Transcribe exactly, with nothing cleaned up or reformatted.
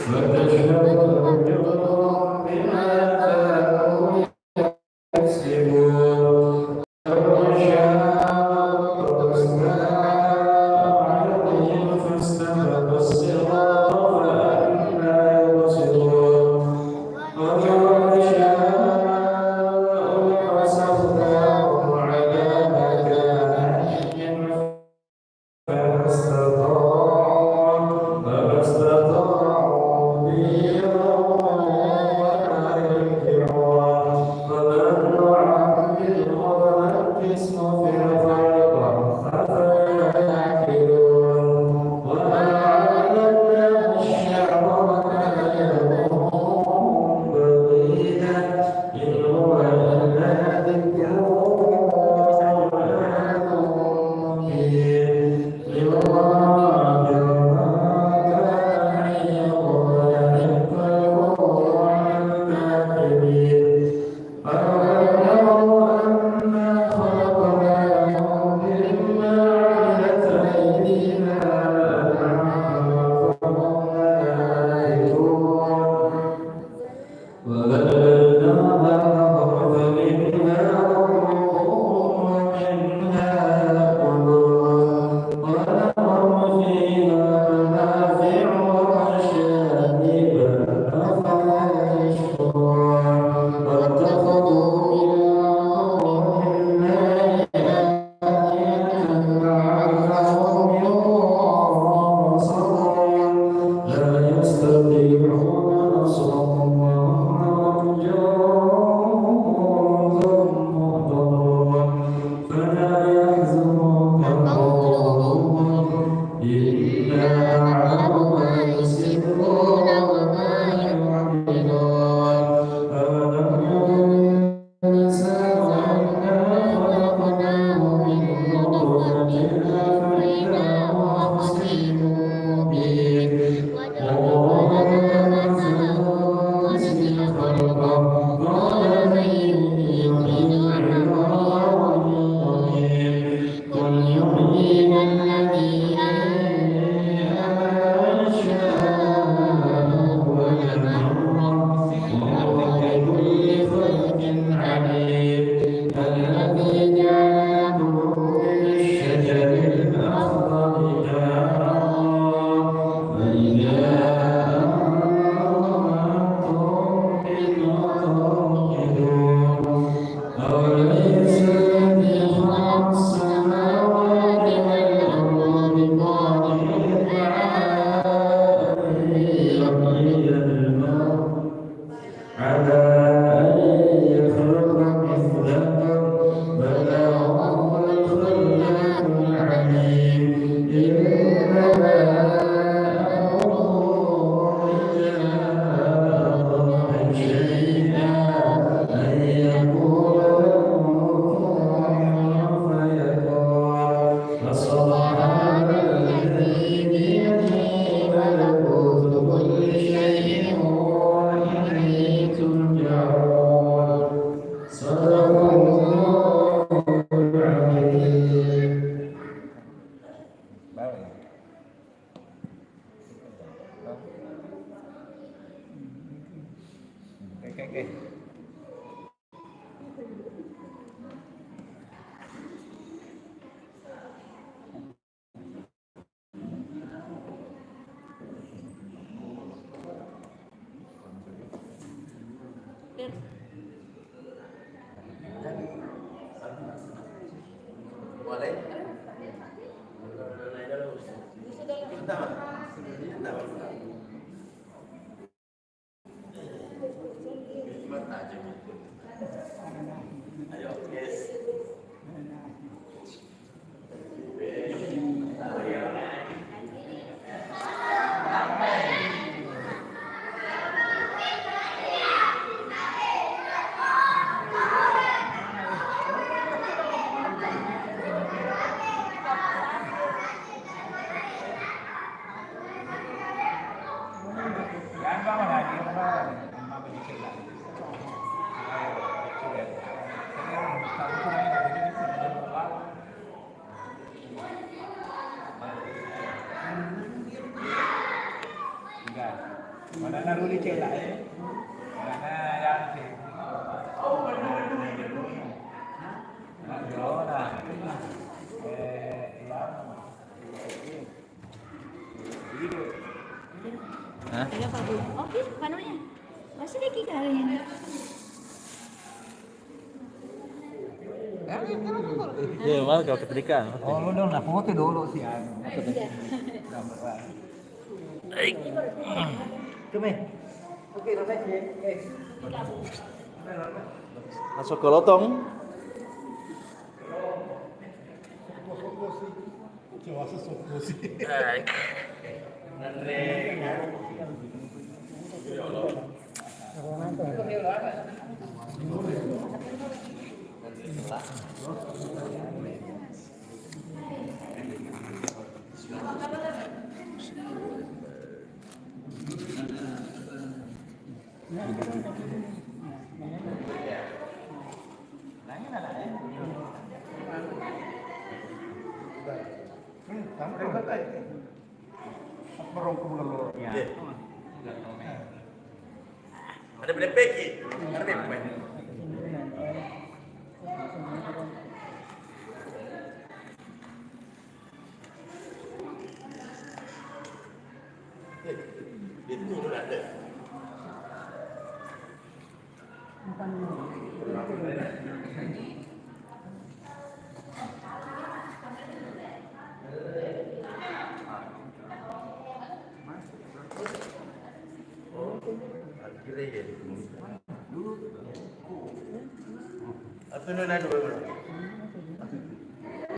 وتشهد أرجلهم بما كانوا يكسبون. ولو شاء ربك لاستقام على الدين فاستبقوا الصراط فأنى يبصرون. ولو نشاء لمسخناهم على مكانتهم فما استطاعوا، فما استطاعوا مضيا ولا يرجعون. ومن نعمره ننكسه في الخلق، أفلا يعقلون. وما علمناه الشعر وما ينبغي له، إن هو إلا ذكر وقرآن مبين. لينذر من كان حيا ويحق القول على الكافرين. أولم يروا أنا خلقنا لهم مما عملت أيدينا أنعاما فهم لها مالكون. وذللناهم فمنها ركوبهم ومنها يأكلون ولهم فيها منافع ومشارب أفلا يشكرون واتخذوا من دون الله آلهة لعلهم ينصرون لا يستطيعون نصرهم وهم جند محضرون فلا يحزنك قولهم إنا نعلم ما يسرون وما يعلنون أولم ير الإنسان أنا خلقناه من نطفة فإذا هو خصيم مبين وضرب لنا مثلا ونسي خلقه قال من يحيي العظام وهي رميم قل يحييها الذي أنشأها أول مرة وهو بكل خلق عليم الذي جعل لكم من الشجر الأخضر نارا فإذا أنتم منه توقدون أوليس الذي خلق السماوات والأرض بقادر على أن يحيي الموتى على أن يخلق مثلهم بلى وهو الخلاق العليم إنما أمره إذا أراد شيئا أن يقول له كن فيكون فسبحان الذي بيده ملكوت كل شيء وإليه ترجعون صدق الله العظيم Mana naruli cela, eh? Mana yang sih? Mana Jona? Eh, yang Hah? Tiga pagu. Oke, panunya. Masih ada tiga hari ini. Ya, malah kalau ketika. Oh, lu dong, nah, foto dulu sih, anu. Iya. Gambar. Itu, Meh. Oke, udah, Meh. Eh. Masuk ke lotong. Ada beda peki. Ada beda peki. Apa nu nanu?